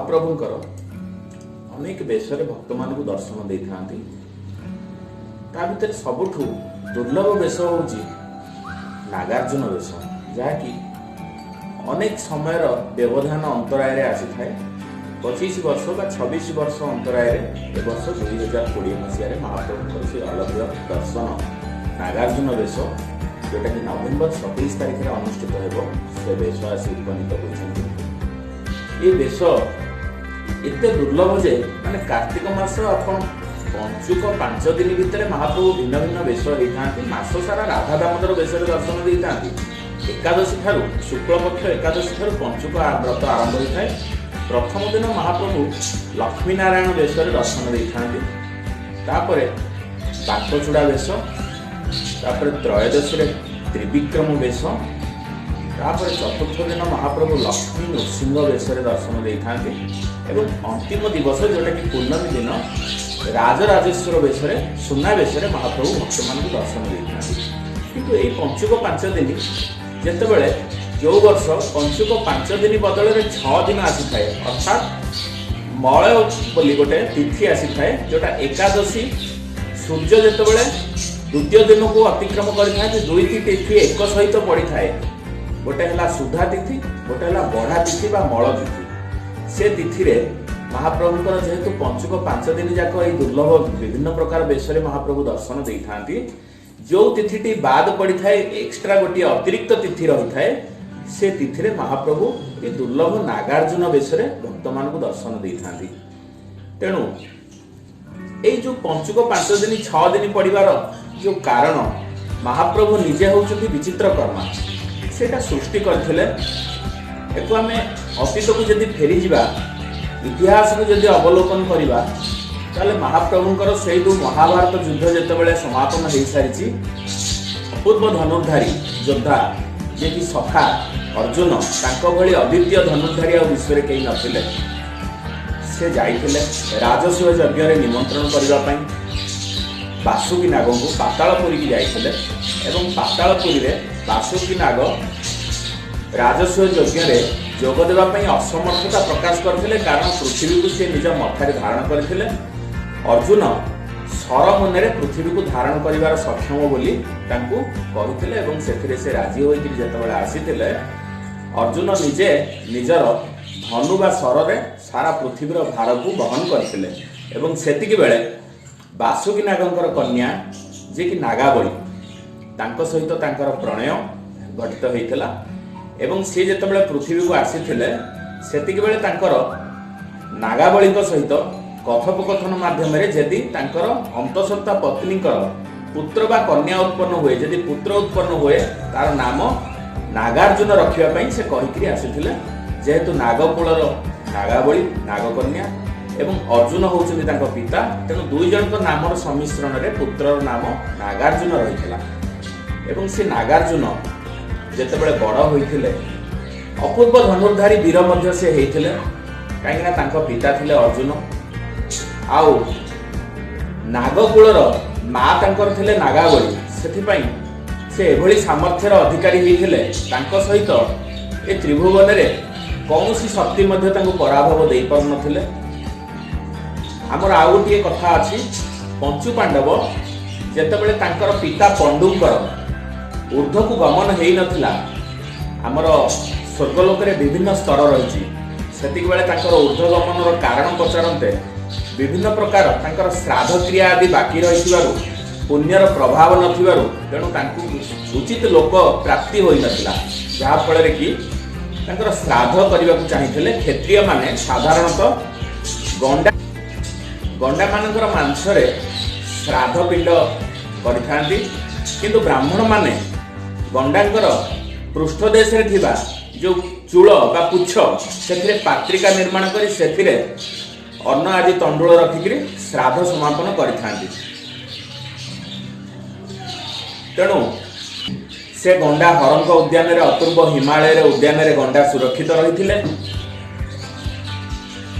ମହାପ୍ରଭୁଙ୍କର ଅନେକ ବେଶରେ ଭକ୍ତମାନଙ୍କୁ ଦର୍ଶନ ଦେଇଥାନ୍ତି। ତା ଭିତରେ ସବୁଠୁ ଦୁର୍ଲଭ ବେଶ ହେଉଛି ନାଗାର୍ଜୁନ ବେଶ, ଯାହାକି ଅନେକ ସମୟର ବ୍ୟବଧାନ ଅନ୍ତରାୟରେ ଆସିଥାଏ। 25 ବର୍ଷ ବା 26 ବର୍ଷ ଅନ୍ତରାୟରେ ଏ ବର୍ଷ 2020 ମସିହାରେ ମହାପ୍ରଭୁଙ୍କର ସେ ଅଲଭ୍ୟ ଦର୍ଶନ ନାଗାର୍ଜୁନ ବେଶ, ଯେଉଁଟାକି ନଭେମ୍ବର 27 ତାରିଖରେ ଅନୁଷ୍ଠିତ ହେବ, ସେ ବେଶ ଆସି ଉପନୀତ ହୋଇଛନ୍ତି। ଏ ବେଶ ଏତେ ଦୁର୍ଲଭ ଯେ ମାନେ କାର୍ତ୍ତିକ ମାସ ଆପଣ ପଞ୍ଚୁକ 5 ଦିନ ଭିତରେ ମହାପ୍ରଭୁ ଭିନ୍ନ ଭିନ୍ନ ବେଶ ହେଇଥାନ୍ତି। ମାସ ସାରା ରାଧା ଦାମୋଦର ବେଶରେ ଦର୍ଶନ ଦେଇଥାନ୍ତି। ଏକାଦଶୀ ଠାରୁ, ଶୁକ୍ଳପକ୍ଷ ଏକାଦଶୀ ଠାରୁ ପଞ୍ଚୁକ ବ୍ରତ ଆରମ୍ଭ ହୋଇଥାଏ। ପ୍ରଥମ ଦିନ ମହାପ୍ରଭୁ ଲକ୍ଷ୍ମୀ ନାରାୟଣ ବେଶରେ ଦର୍ଶନ ଦେଇଥାନ୍ତି। ତାପରେ ବାଙ୍କଚୂଡ଼ା ବେଶ, ତାପରେ ତ୍ରୟୋଦଶୀରେ ତ୍ରିବିକ୍ରମ ବେଶ, ତାପରେ ଚତୁର୍ଥ ଦିନ ମହାପ୍ରଭୁ ଲକ୍ଷ୍ମୀ ନୃସିଂହ ବେଶରେ ଦର୍ଶନ ଦେଇଥାନ୍ତି ଏବଂ ଅନ୍ତିମ ଦିବସ ଯେଉଁଟାକି ପୂର୍ଣ୍ଣମୀ ଦିନ ରାଜରାଜେଶ୍ୱର ବେଶରେ, ସୁନା ବେଶରେ ମହାପ୍ରଭୁ ଭକ୍ତମାନଙ୍କୁ ଦର୍ଶନ ଦେଇଥାନ୍ତି। କିନ୍ତୁ ଏଇ ପଞ୍ଚୁକ 5 ଦିନ ଯେତେବେଳେ ଯେଉଁ ବର୍ଷ ପଞ୍ଚୁକ 5 ଦିନ ବଦଳରେ 6 ଦିନ ଆସିଥାଏ, ଅର୍ଥାତ୍ ମଳୟ ବୋଲି ଗୋଟେ ତିଥି ଆସିଥାଏ, ଯେଉଁଟା ଏକାଦଶୀ ସୂର୍ଯ୍ୟ ଯେତେବେଳେ ଦ୍ୱିତୀୟ ଦିନକୁ ଅତିକ୍ରମ କରିଥାନ୍ତି, ଦୁଇଟି ତିଥି ଏକ ସହିତ ପଡ଼ିଥାଏ। ଗୋଟେ ହେଲା ସୁଧା ତିଥି, ଗୋଟେ ହେଲା ବଢ଼ା ତିଥି ବା ମଳ ତିଥି। ସେ ତିଥିରେ ମହାପ୍ରଭୁଙ୍କର ଯେହେତୁ ପଞ୍ଚୁକ 5 ଦିନ ଯାକ ଏଇ ଦୁର୍ଲଭ ବିଭିନ୍ନ ପ୍ରକାର ବେଶରେ ମହାପ୍ରଭୁ ଦର୍ଶନ ଦେଇଥାନ୍ତି, ଯେଉଁ ତିଥିଟି ବାଦ ପଡ଼ିଥାଏ, ଏକ୍ସଟ୍ରା ଗୋଟିଏ ଅତିରିକ୍ତ ତିଥି ରହିଥାଏ, ସେ ତିଥିରେ ମହାପ୍ରଭୁ ଏ ଦୁର୍ଲଭ ନାଗାର୍ଜୁନ ବେଶରେ ଭକ୍ତମାନଙ୍କୁ ଦର୍ଶନ ଦେଇଥାନ୍ତି। ତେଣୁ ଏଇ ଯେଉଁ ପଞ୍ଚୁକ 5 ଦିନ 6 ଦିନ ପଡ଼ିବାର ଯେଉଁ କାରଣ, ମହାପ୍ରଭୁ ନିଜେ ହେଉଛନ୍ତି ବିଚିତ୍ର କର୍ମା, ସେଇଟା ସୃଷ୍ଟି କରିଥିଲେ। ଏକୁ ଆମେ ଅତୀତକୁ ଯଦି ଫେରିଯିବା, ଇତିହାସକୁ ଯଦି ଅବଲୋକନ କରିବା, ତାହେଲେ ମହାପ୍ରଭୁଙ୍କର ସେଇ ଯେଉଁ ମହାଭାରତ ଯୁଦ୍ଧ ଯେତେବେଳେ ସମାପନ ହେଇସାରିଛି, ଅପୂର୍ବ ଧନୁର୍ଧାରୀ ଯୋଦ୍ଧା ଯିଏକି ସଖା ଅର୍ଜୁନ, ତାଙ୍କ ଭଳି ଅଦ୍ୱିତୀୟ ଧନୁର୍ଧାରୀ ଆଉ ବିଶ୍ୱରେ କେହି ନଥିଲେ। ସେ ଯାଇଥିଲେ ରାଜସୂୟ ଯଜ୍ଞରେ ନିମନ୍ତ୍ରଣ କରିବା ପାଇଁ ବାସୁକୀ ନାଗଙ୍କୁ ପାତାଳପୁରୀକି ଯାଇଥିଲେ ଏବଂ ପାତାଳପୁରୀରେ ବାସୁକୀ ନାଗ ରାଜସୂୟ ଯଜ୍ଞରେ ଯୋଗ ଦେବା ପାଇଁ ଅସମର୍ଥତା ପ୍ରକାଶ କରିଥିଲେ, କାରଣ ପୃଥିବୀକୁ ସେ ନିଜ ମଥାରେ ଧାରଣ କରିଥିଲେ। ଅର୍ଜୁନ ସରମୁନରେ ପୃଥିବୀକୁ ଧାରଣ କରିବାର ସକ୍ଷମ ବୋଲି ତାଙ୍କୁ କହିଥିଲେ ଏବଂ ସେଥିରେ ସେ ରାଜି ହୋଇକରି ଯେତେବେଳେ ଆସିଥିଲେ, ଅର୍ଜୁନ ନିଜେ ନିଜର ଧନୁ ବା ଶରରେ ସାରା ପୃଥିବୀର ଭାରକୁ ବହନ କରିଥିଲେ। ଏବଂ ସେତିକି ବେଳେ ବାସୁକୀ ନାଗଙ୍କର କନ୍ୟା ଯିଏକି ନାଗାବଳୀ, ତାଙ୍କ ସହିତ ତାଙ୍କର ପ୍ରଣୟ ଘଟିତ ହୋଇଥିଲା ଏବଂ ସିଏ ଯେତେବେଳେ ପୃଥିବୀକୁ ଆସିଥିଲେ ସେତିକି ବେଳେ ତାଙ୍କର ନାଗାବଳୀଙ୍କ ସହିତ କଥୋପକଥନ ମାଧ୍ୟମରେ ଯଦି ତାଙ୍କର ଅନ୍ତଃସତ୍ତ୍ୱା ପତ୍ନୀଙ୍କର ପୁତ୍ର ବା କନ୍ୟା ଉତ୍ପନ୍ନ ହୁଏ, ଯଦି ପୁତ୍ର ଉତ୍ପନ୍ନ ହୁଏ ତାର ନାମ ନାଗାର୍ଜୁନ ରଖିବା ପାଇଁ ସେ କହିକିରି ଆସିଥିଲେ। ଯେହେତୁ ନାଗକୂଳର ନାଗାବଳୀ ନାଗକନ୍ୟା ଏବଂ ଅର୍ଜୁନ ହେଉଛନ୍ତି ତାଙ୍କ ପିତା, ତେଣୁ ଦୁଇ ଜଣଙ୍କ ନାମର ସମ୍ମିଶ୍ରଣରେ ପୁତ୍ରର ନାମ ନାଗାର୍ଜୁନ ରହିଥିଲା। ଏବଂ ସେ ନାଗାର୍ଜୁନ ଯେତେବେଳେ ବଡ଼ ହୋଇଥିଲେ, ଅପୂର୍ବ ଧନୁର୍ଧାରୀ ବୀର ମଧ୍ୟ ସେ ହେଇଥିଲେ, କାହିଁକିନା ତାଙ୍କ ପିତା ଥିଲେ ଅର୍ଜୁନ ଆଉ ନାଗକୂଳର ମା ତାଙ୍କର ଥିଲେ ନାଗାବଳୀ। ସେଥିପାଇଁ ସେ ଏଭଳି ସାମର୍ଥ୍ୟର ଅଧିକାରୀ ହେଇଥିଲେ, ତାଙ୍କ ସହିତ ଏ ତ୍ରିଭୁବନରେ କୌଣସି ଶକ୍ତି ମଧ୍ୟ ତାଙ୍କୁ ପରାଭବ ଦେଇପାରୁନଥିଲେ। ଆମର ଆଉ ଗୋଟିଏ କଥା ଅଛି, ପଞ୍ଚୁ ପାଣ୍ଡବ ଯେତେବେଳେ ତାଙ୍କର ପିତା ପଣ୍ଡୁଙ୍କର ଉର୍ଦ୍ଧ୍ୱକୁ ଗମନ ହେଇନଥିଲା, ଆମର ସ୍ୱର୍ଗଲୋକରେ ବିଭିନ୍ନ ସ୍ତର ରହିଛି, ସେତିକି ବେଳେ ତାଙ୍କର ଉର୍ଦ୍ଧ୍ୱ ଗମନର କାରଣ ପଚାରନ୍ତେ ବିଭିନ୍ନ ପ୍ରକାର ତାଙ୍କର ଶ୍ରାଦ୍ଧ କ୍ରିୟା ଆଦି ବାକି ରହିଥିବାରୁ, ପୁଣ୍ୟର ପ୍ରଭାବ ନଥିବାରୁ, ତେଣୁ ତାଙ୍କୁ ଉଚିତ ଲୋକ ପ୍ରାପ୍ତି ହୋଇନଥିଲା, ଯାହାଫଳରେ କି ତାଙ୍କର ଶ୍ରାଦ୍ଧ କରିବାକୁ ଚାହିଁଥିଲେ। କ୍ଷତ୍ରିୟମାନେ ସାଧାରଣତଃ ଗଣ୍ଡାମାନଙ୍କର ମାଂସରେ ଶ୍ରାଦ୍ଧ ପିଣ୍ଡ କରିଥାନ୍ତି, କିନ୍ତୁ ବ୍ରାହ୍ମଣମାନେ ଗଣ୍ଡାଙ୍କର ପୃଷ୍ଠଦେଶରେ ଥିବା ଯେଉଁ ଚୂଳ ବା ପୁଚ୍ଛ, ସେଥିରେ ପାତ୍ରିକା ନିର୍ମାଣ କରି ସେଥିରେ ଅନ୍ନ ଆଦି ତଣ୍ଡୁଳ ରଖିକିରି ଶ୍ରାଦ୍ଧ ସମାପନ କରିଥାନ୍ତି। ତେଣୁ ସେ ଗଣ୍ଡା ହରଙ୍କ ଉଦ୍ୟାନରେ, ଅପୂର୍ବ ହିମାଳୟରେ ଉଦ୍ୟାନରେ ଗଣ୍ଡା ସୁରକ୍ଷିତ ରହିଥିଲେ।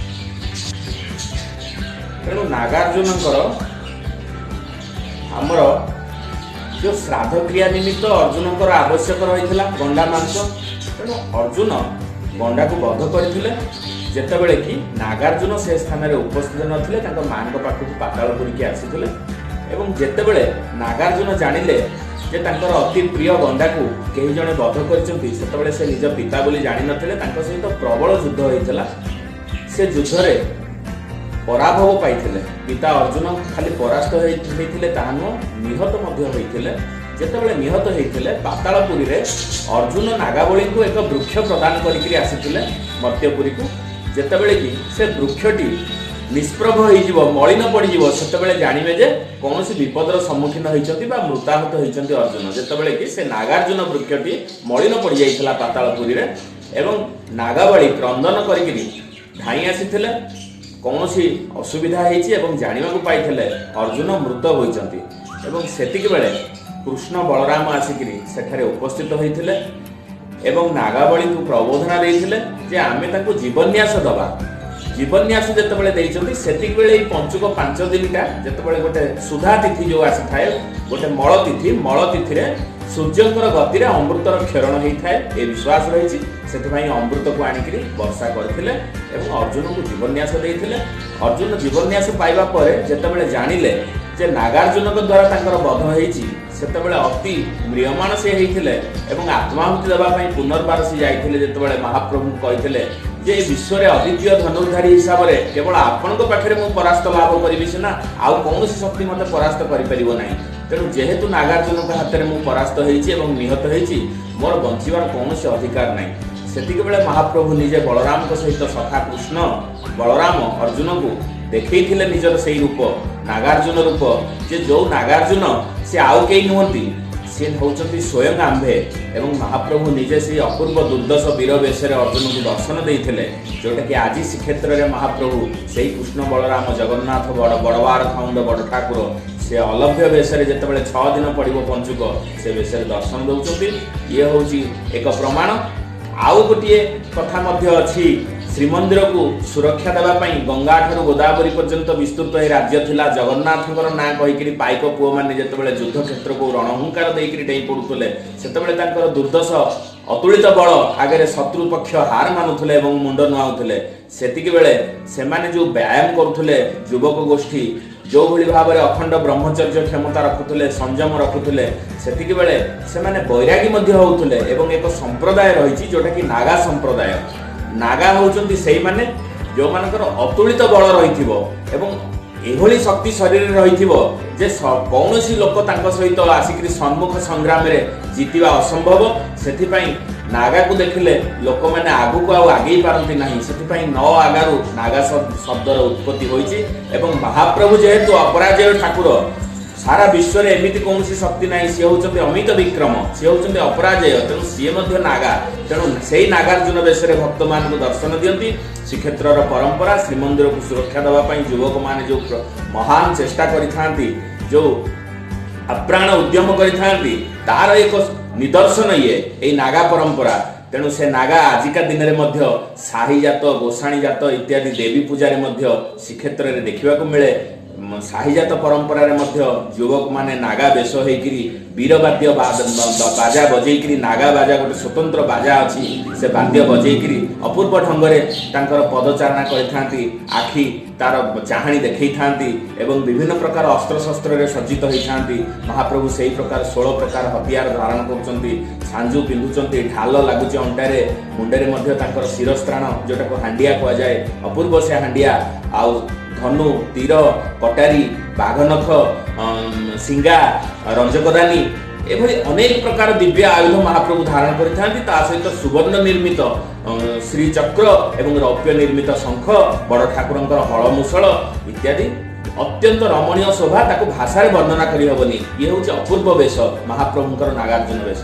ତେଣୁ ନାଗାର୍ଜୁନଙ୍କର ଆମର ଯେଉଁ ଶ୍ରାଦ୍ଧକ୍ରିୟା ନିମିତ୍ତ ଅର୍ଜୁନଙ୍କର ଆବଶ୍ୟକ ରହିଥିଲା ଗଣ୍ଡା ମାଂସ, ତେଣୁ ଅର୍ଜୁନ ଗଣ୍ଡାକୁ ବଧ କରିଥିଲେ। ଯେତେବେଳେ କି ନାଗାର୍ଜୁନ ସେ ସ୍ଥାନରେ ଉପସ୍ଥିତ ନଥିଲେ, ତାଙ୍କ ମାଙ୍କ ପାଖକୁ ପାତାଳପୁରୀକି ଆସିଥିଲେ। ଏବଂ ଯେତେବେଳେ ନାଗାର୍ଜୁନ ଜାଣିଲେ ଯେ ତାଙ୍କର ଅତି ପ୍ରିୟ ଗଣ୍ଡାକୁ କେହି ଜଣେ ବଧ କରିଛନ୍ତି, ସେତେବେଳେ ସେ ନିଜ ପିତା ବୋଲି ଜାଣିନଥିଲେ। ତାଙ୍କ ସହିତ ପ୍ରବଳ ଯୁଦ୍ଧ ହୋଇଥିଲା। ସେ ଯୁଦ୍ଧରେ ପରାଭବ ପାଇଥିଲେ। ପିତା ଅର୍ଜୁନ ଖାଲି ପରାସ୍ତ ହେଇଥିଲେ ତାହା ନୁହଁ, ନିହତ ମଧ୍ୟ ହୋଇଥିଲେ। ଯେତେବେଳେ ନିହତ ହେଇଥିଲେ, ପାତାଳପୁରୀରେ ଅର୍ଜୁନ ନାଗାବଳୀଙ୍କୁ ଏକ ବୃକ୍ଷ ପ୍ରଦାନ କରିକିରି ଆସିଥିଲେ ମର୍ତ୍ତ୍ୟପୁରୀକୁ। ଯେତେବେଳେ କି ସେ ବୃକ୍ଷଟି ନିଷ୍ପ୍ରଭ ହେଇଯିବ, ମଳିନ ପଡ଼ିଯିବ, ସେତେବେଳେ ଜାଣିବେ ଯେ କୌଣସି ବିପଦର ସମ୍ମୁଖୀନ ହେଇଛନ୍ତି ବା ମୃତାହତ ହେଇଛନ୍ତି ଅର୍ଜୁନ। ଯେତେବେଳେ କି ସେ ନାଗାର୍ଜୁନ ବୃକ୍ଷଟି ମଳିନ ପଡ଼ିଯାଇଥିଲା ପାତାଳପୁରୀରେ ଏବଂ ନାଗାବଳୀ କ୍ରନ୍ଦନ କରିକିରି ଧାଇଁ ଆସିଥିଲେ, କୌଣସି ଅସୁବିଧା ହେଇଛି, ଏବଂ ଜାଣିବାକୁ ପାଇଥିଲେ ଅର୍ଜୁନ ମୃତ ହୋଇଛନ୍ତି। ଏବଂ ସେତିକି ବେଳେ କୃଷ୍ଣ ବଳରାମ ଆସିକିରି ସେଠାରେ ଉପସ୍ଥିତ ହୋଇଥିଲେ ଏବଂ ନାଗାବଳୀଙ୍କୁ ପ୍ରବୋଧନା ଦେଇଥିଲେ ଯେ ଆମେ ତାଙ୍କୁ ଜୀବନ୍ୟାସ ଦବା। ଜୀବନ୍ୟାସ ଯେତେବେଳେ ଦେଇଛନ୍ତି, ସେତିକି ବେଳେ ଏଇ ପଞ୍ଚୁକ 5 ଦିନଟା ଯେତେବେଳେ ଗୋଟେ ସୁଧା ତିଥି ଯୋଉ ଆସିଥାଏ, ଗୋଟେ ମଳ ତିଥି, ମଳ ତିଥିରେ ସୂର୍ଯ୍ୟଙ୍କର ଗତିରେ ଅମୃତର କ୍ଷରଣ ହେଇଥାଏ, ଏ ବିଶ୍ୱାସ ରହିଛି। ସେଥିପାଇଁ ଅମୃତକୁ ଆଣିକିରି ବର୍ଷା କରିଥିଲେ ଏବଂ ଅର୍ଜୁନଙ୍କୁ ଜୀବନ୍ୟାସ ଦେଇଥିଲେ। ଅର୍ଜୁନ ଜୀବନ୍ୟାସ ପାଇବା ପରେ ଯେତେବେଳେ ଜାଣିଲେ ଯେ ନାଗାର୍ଜୁନଙ୍କ ଦ୍ୱାରା ତାଙ୍କର ବଧ ହେଇଛି, ସେତେବେଳେ ଅତି ମ୍ରିୟମାଣ ସେ ହେଇଥିଲେ ଏବଂ ଆତ୍ମାହୁତି ଦେବା ପାଇଁ ପୁନର୍ବାର ସେ ଯାଇଥିଲେ। ଯେତେବେଳେ ମହାପ୍ରଭୁଙ୍କୁ କହିଥିଲେ ଯେ ଏ ବିଶ୍ୱରେ ଅଦ୍ୱିତୀୟ ଧନୁର୍ଧାରୀ ହିସାବରେ କେବଳ ଆପଣଙ୍କ ପାଖରେ ମୁଁ ପରାସ୍ତ ଲାଭ କରିବି ସିନା, ଆଉ କୌଣସି ଶକ୍ତି ମୋତେ ପରାସ୍ତ କରିପାରିବ ନାହିଁ। ତେଣୁ ଯେହେତୁ ନାଗାର୍ଜୁନଙ୍କ ହାତରେ ମୁଁ ପରାସ୍ତ ହେଇଛି ଏବଂ ନିହତ ହେଇଛି, ମୋର ବଞ୍ଚିବାର କୌଣସି ଅଧିକାର ନାହିଁ। ସେତିକି ବେଳେ ମହାପ୍ରଭୁ ନିଜେ ବଳରାମଙ୍କ ସହିତ ସଖା କୃଷ୍ଣ ବଳରାମ ଅର୍ଜୁନଙ୍କୁ ଦେଖେଇଥିଲେ ନିଜର ସେଇ ରୂପ, ନାଗାର୍ଜୁନ ରୂପ, ଯେ ଯୋଉ ନାଗାର୍ଜୁନ ସେ ଆଉ କେହି ନୁହନ୍ତି, ସେ ହେଉଛନ୍ତି ସ୍ୱୟଂ ଆମ୍ଭେ। ଏବଂ ମହାପ୍ରଭୁ ନିଜେ ସେଇ ଅପୂର୍ବ ଦୁର୍ଦ୍ଦଶ ବୀର ବେଶରେ ଅର୍ଜୁନଙ୍କୁ ଦର୍ଶନ ଦେଇଥିଲେ, ଯୋଉଟାକି ଆଜି ଶ୍ରୀକ୍ଷେତ୍ରରେ ମହାପ୍ରଭୁ ସେଇ କୃଷ୍ଣ ବଳରାମ ଜଗନ୍ନାଥ ବଡ଼ ବଡ଼ବାର ଖାଉନ୍ଦ ବଡ଼ ଠାକୁର ସେ ଅଲଭ୍ୟ ବେଶରେ ଯେତେବେଳେ 6 ଦିନ ପଡ଼ିବ ପଞ୍ଚୁକ, ସେ ବେଶରେ ଦର୍ଶନ ଦେଉଛନ୍ତି। ଇଏ ହେଉଛି ଏକ ପ୍ରମାଣ। ଆଉ ଗୋଟିଏ କଥା ମଧ୍ୟ ଅଛି। ଶ୍ରୀମନ୍ଦିରକୁ ସୁରକ୍ଷା ଦେବା ପାଇଁ ଗଙ୍ଗାଠାରୁ ଗୋଦାବରୀ ପର୍ଯ୍ୟନ୍ତ ବିସ୍ତୃତ ଏହି ରାଜ୍ୟ ଥିଲା। ଜଗନ୍ନାଥଙ୍କର ନାଁ କହିକିରି ପାଇକ ପୁଅମାନେ ଯେତେବେଳେ ଯୁଦ୍ଧ କ୍ଷେତ୍ରକୁ ରଣହୁଙ୍କାର ଦେଇକିରି ଡେଇଁ ପଡୁଥିଲେ, ସେତେବେଳେ ତାଙ୍କର ଦୁର୍ଦ୍ଦଶ ଅତୁଳିତ ବଳ ଆଗରେ ଶତ୍ରୁ ପକ୍ଷ ହାର ମାନୁଥିଲେ ଏବଂ ମୁଣ୍ଡ ନୁଆଉଥିଲେ। ସେତିକି ବେଳେ ସେମାନେ ଯୋଉ ବ୍ୟାୟାମ କରୁଥିଲେ, ଯୁବକ ଗୋଷ୍ଠୀ ଯୋଉଭଳି ଭାବରେ ଅଖଣ୍ଡ ବ୍ରହ୍ମଚର୍ଯ୍ୟ କ୍ଷମତା ରଖୁଥିଲେ, ସଂଯମ ରଖୁଥିଲେ, ସେତିକି ବେଳେ ସେମାନେ ବୈରାଗୀ ମଧ୍ୟ ହଉଥିଲେ। ଏବଂ ଏକ ସମ୍ପ୍ରଦାୟ ରହିଛି ଯୋଉଟାକି ନାଗା ସମ୍ପ୍ରଦାୟ। ନାଗା ହଉଛନ୍ତି ସେଇମାନେ ଯେଉଁମାନଙ୍କର ଅତୁଳିତ ବଳ ରହିଥିବ ଏବଂ ଏଭଳି ଶକ୍ତି ଶରୀରରେ ରହିଥିବ ଯେ କୌଣସି ଲୋକ ତାଙ୍କ ସହିତ ଆସିକିରି ସମ୍ମୁଖ ସଂଗ୍ରାମରେ ଜିତିବା ଅସମ୍ଭବ। ସେଥିପାଇଁ ନାଗାକୁ ଦେଖିଲେ ଲୋକମାନେ ଆଗକୁ ଆଉ ଆଗେଇ ପାରନ୍ତି ନାହିଁ। ସେଥିପାଇଁ ନ ଆଗାରୁ ନାଗା ଶବ୍ଦର ଉତ୍ପତ୍ତି ହୋଇଛି। ଏବଂ ମହାପ୍ରଭୁ ଯେହେତୁ ଅପରାଜୟ ଠାକୁର, ସାରା ବିଶ୍ୱରେ ଏମିତି କୌଣସି ଶକ୍ତି ନାହିଁ, ସିଏ ହେଉଛନ୍ତି ଅମିତ ବିକ୍ରମ, ସିଏ ହେଉଛନ୍ତି ଅପରାଜୟ, ତେଣୁ ସିଏ ମଧ୍ୟ ନାଗା। ତେଣୁ ସେଇ ନାଗାର୍ଜୁନ ବେଶରେ ଭକ୍ତମାନଙ୍କୁ ଦର୍ଶନ ଦିଅନ୍ତି। ଶ୍ରୀକ୍ଷେତ୍ରର ପରମ୍ପରା, ଶ୍ରୀମନ୍ଦିରକୁ ସୁରକ୍ଷା ଦେବା ପାଇଁ ଯୁବକମାନେ ଯୋଉ ମହାନ ଚେଷ୍ଟା କରିଥାନ୍ତି, ଯୋଉ ଆପ୍ରାଣ ଉଦ୍ୟମ କରିଥାନ୍ତି, ତାର ଏକ ନିଦର୍ଶନ ଇଏ ଏଇ ନାଗା ପରମ୍ପରା। ତେଣୁ ସେ ନାଗା ଆଜିକା ଦିନରେ ମଧ୍ୟ ସାହିଜାତ, ଗୋସାଣୀଜାତ ଇତ୍ୟାଦି ଦେବୀ ପୂଜାରେ ମଧ୍ୟ ଶ୍ରୀକ୍ଷେତ୍ରରେ ଦେଖିବାକୁ ମିଳେ। ସାହିଜାତ ପରମ୍ପରାରେ ମଧ୍ୟ ଯୁବକମାନେ ନାଗା ବେଶ ହେଇକିରି ବୀରବାଦ୍ୟ ବାଜା ବଜେଇକିରି, ନାଗା ବାଜା ଗୋଟେ ସ୍ୱତନ୍ତ୍ର ବାଜା ଅଛି, ସେ ବାଦ୍ୟ ବଜେଇକିରି ଅପୂର୍ବ ଢଙ୍ଗରେ ତାଙ୍କର ପଦଚାରଣା କରିଥାନ୍ତି, ଆଖି ତାର ଚାହାଣୀ ଦେଖେଇଥାନ୍ତି ଏବଂ ବିଭିନ୍ନ ପ୍ରକାର ଅସ୍ତ୍ରଶସ୍ତ୍ରରେ ସଜ୍ଜିତ ହେଇଥାନ୍ତି। ମହାପ୍ରଭୁ ସେଇ ପ୍ରକାର 16 ପ୍ରକାର ହତିଆର ଧାରଣ କରୁଛନ୍ତି, ସାଞ୍ଜୁ ପିନ୍ଧୁଛନ୍ତି, ଢାଲ ଲାଗୁଛି ଅଣ୍ଟାରେ, ମୁଣ୍ଡରେ ମଧ୍ୟ ତାଙ୍କର ଶିରସ୍ତ୍ରାଣ ଯୋଉଟାକୁ ହାଣ୍ଡିଆ କୁହାଯାଏ, ଅପୂର୍ବ ସେ ହାଣ୍ଡିଆ, ଆଉ ଧନୁ, ତୀର, କଟାରୀ, ବାଘନଖ, ଶିଙ୍ଗା, ରଞ୍ଜକଦାନୀ, ଏଭଳି ଅନେକ ପ୍ରକାର ଦିବ୍ୟ ଆୟୁଧ ମହାପ୍ରଭୁ ଧାରଣ କରିଥାନ୍ତି। ତା ସହିତ ସୁବର୍ଣ୍ଣ ନିର୍ମିତ ଶ୍ରୀଚକ୍ର ଏବଂ ରୌପ୍ୟ ନିର୍ମିତ ଶଙ୍ଖ, ବଡ଼ ଠାକୁରଙ୍କର ହଳ ମୁସଳ ଇତ୍ୟାଦି ଅତ୍ୟନ୍ତ ରମଣୀୟ ଶୋଭା, ତାକୁ ଭାଷାରେ ବର୍ଣ୍ଣନା କରିହେବନି। ଇଏ ହେଉଛି ଅପୂର୍ବ ବେଶ, ମହାପ୍ରଭୁଙ୍କର ନାଗାର୍ଜୁନ ବେଶ।